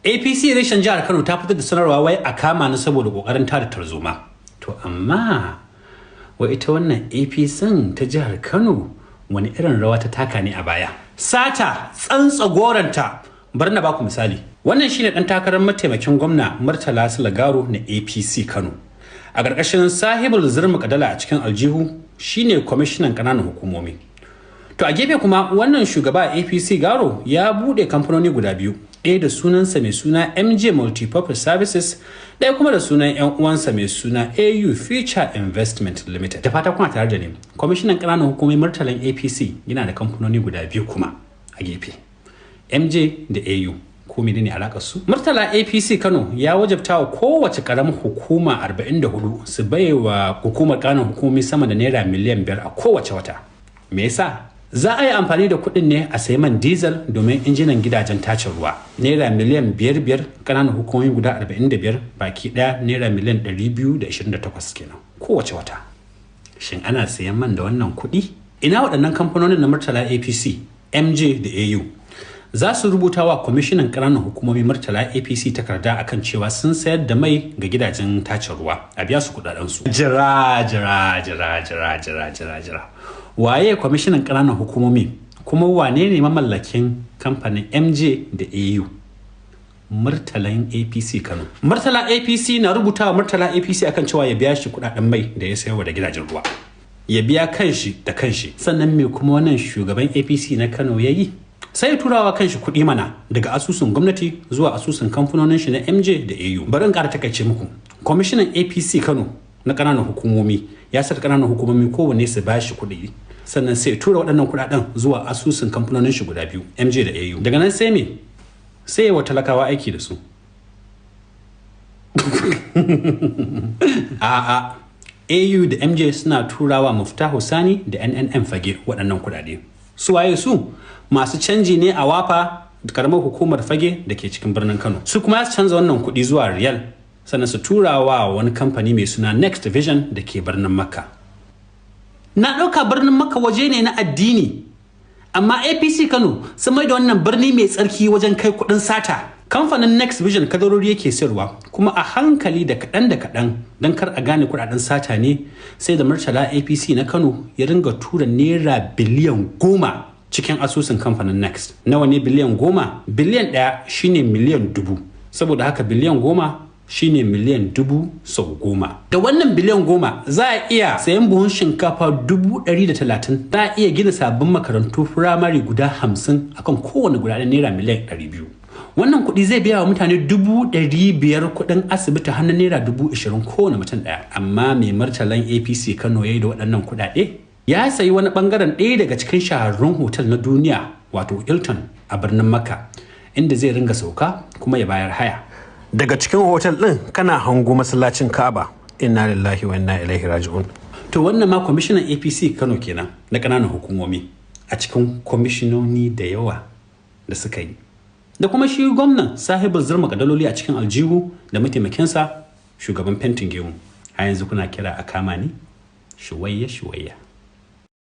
APC reshen jihar Kano ta fitar da sanarwa wai a kama ni saboda kokarin tada tarzoma. To amma wai ita wannan APC ta jihar Kano wani irin rawa ta taka ne a baya? Sata tsantsa goranta. Bari na baku misali. Wannan shine dan takarar mataimakin gwamna Murtala Sulagaro na APC Kano. A ƙarƙashin sahibul zurmi kadala a cikin aljihu shine kwamishinan ƙananan hukumomi. To a gefe kuma wannan shugaba APC Garo ya buɗe kamfanoni guda biyu, ɗaya da sunansa mai suna MJ Multipurpose Services, ɗaya kuma da sunan 'yan uwansa mai suna AU Future Investment Limited. Da fata kuna tare da ni, kwamishinan ƙananan hukumomi Murtalan APC yana da kamfanoni guda biyu kuma a gefe, MJ da AU. Ko menene alakar su? Murtala APC Kano ya wajabta wa kowace karamar hukuma 44 su baiwa hukumar ƙananan hukumomi sama da naira miliyan 5 a kowace wata. Me yasa? Za a yi amfani da kuɗin ne a sayi man diesel domin injinan gidajen tace ruwa. Naira miliyan 5 5 ƙananan hukumomi guda 45, baki ɗaya naira miliyan 228 kenan kowace wata. Shin ana sayan man da wannan kuɗi? Ina waɗannan kamfanonin na Murtala APC, MJ da AU? Za su rubuta wa kwamishinan ƙananan hukumomi Murtala APC takarda akan cewa sun sayar da mai ga gidajen tace ruwa, a biya su kuɗaɗensu. Jira, jira, jira, jira, jira, jira, jira. Waye kwamishinan ƙananan hukumomi, kuma wane ne mamallakin kamfanin MJ da AU? Murtalan APC Kano. Murtala APC na rubuta wa Murtala APC akan cewa ya biya shi kudaden mai da ya sayarwa da gidajen ruwa. Ya biya kanshi da kanshi. Sannan me kuma wannan shugaban APC na Kano ya yi? Sai turawa kanshi kuɗi mana daga asusun gwamnati zuwa asusun kamfanonin shi na MJ da AU. Bari in ƙara takaice muku. Kwamishinan APC Kano na ƙananan hukumomi ya saka ƙananan hukumomi kowanne su bashi kuɗi, sannan sai tura waɗannan kuɗaɗen zuwa asusun kamfanonin shi guda biyu, MJ da AU. Daga nan sai me? Sai wa talakawa aiki da su? A'a, AU da MJ suna turawa Muftahu Sani da NNM Fage waɗannan kuɗaɗe. Su waye su? Masu canji ne a Wafa, karamar hukumar Fage da ke cikin birnin Kano. Su kuma su canza wannan kuɗi zuwa riyal, sannan su turawa wani kamfani mai suna Next Vision da ke birnin Makka. Na ɗauka birnin Makka waje ne na addini, amma APC Kano sun mai da wannan birni mai tsarki wajen kai kuɗin sata. Kamfanin Next Vision kadarori yake sayarwa, kuma a hankali da kaɗan da kaɗan don kar a gane kuɗaɗen sata ne, sai da Murtala APC na Kano ya ringa tura naira biliyan 10 cikin asusun kamfanin Next. Nawa ne biliyan 10? Biliyan 1 shine miliyan 1000, saboda haka biliyan 10 shine miliyan 1000 sau 10. Da wannan biliyan 10 za a iya sayan buhun shinkafa 130,000, za a iya gina sabbin makarantu firamare guda 50 akan kowane guda naira miliyan 200. Wannan kuɗi zai biya wa mutane 500,000 kuɗin asibiti hannun naira 20,000 kowane mutum ɗaya. Amma mai Murtalan APC Kano ya yi da waɗannan kuɗaɗe? Ya sayi wani ɓangaren ɗaya daga cikin shahararrun hotel na duniya, wato Hilton a birnin Makka, inda zai ringa sauka kuma ya bayar haya. Daga cikin hotel ɗin kana hango masallacin Ka'aba. Inna lillahi wa inna ilaihi raji'un. To wannan ma kwamishinan APC Kano kenan na ƙananan hukumomi, a cikin kwamishinoni da yawa da suka yi, da kuma shi gwamnan sahibin zurma kadaloli a cikin aljihu da mataimakinsa shugaban fentin gemu. A yanzu kuna kira a kama ni? Shuwayya shuwayya.